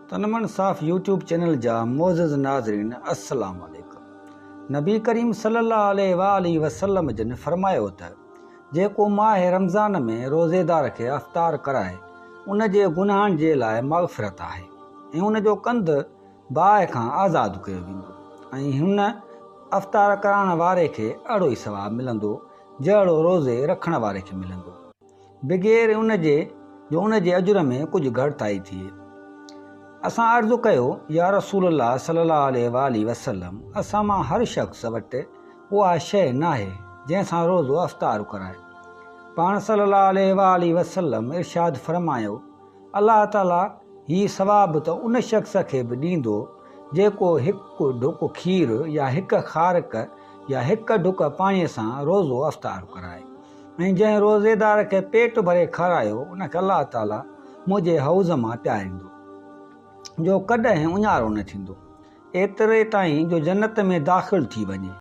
تنمن صاف YouTube channel جا معزز ناظرين السلام عليڪم نبي ڪريم صلي الله عليه واٰله وسلم جن فرمايو ته جيڪو ماه رمضان ۾ روزيدار کي افطار ڪرائي ان جي گناهن جي لاء مغفرت آهي ۽ ان جو ڪنڌ باهه کان آزاد ڪيو ويندو ۽ هن افطار ڪرائڻ واري کي اهڙو ئي ثواب ملندو جهڙو روزي رکڻ واري کي ملندو. بغير ان جي جو ان جي اجر ۾ ڪجهه گهٽتائي ٿئي. اسان عرض ڪيو، يا رسول الله صلي الله عليه واٰله وسلم اسان مان هر شخص وٽ اها شيء ناهي جنهن سان روزو افطار ڪرائي. پاڻ صلي الله عليه واٰله وسلم ارشاد فرمايو، الله تعالي هي ثواب ته ان شخص کي به ڏيندو جيڪو هڪ ڍڪ کير يا هڪ کارڪ يا هڪ ڍڪ پاڻي سان روزو افطار ڪرائي. ۽ جنهن روزيدار کي پيٽ ڀري کارايو ان کي الله تعاليٰ منهنجي حوض مان پياريندو جو ڪڏهن اڃارو نه ٿيندو ايتري تائين جو جنت ۾ داخل ٿي وڃي.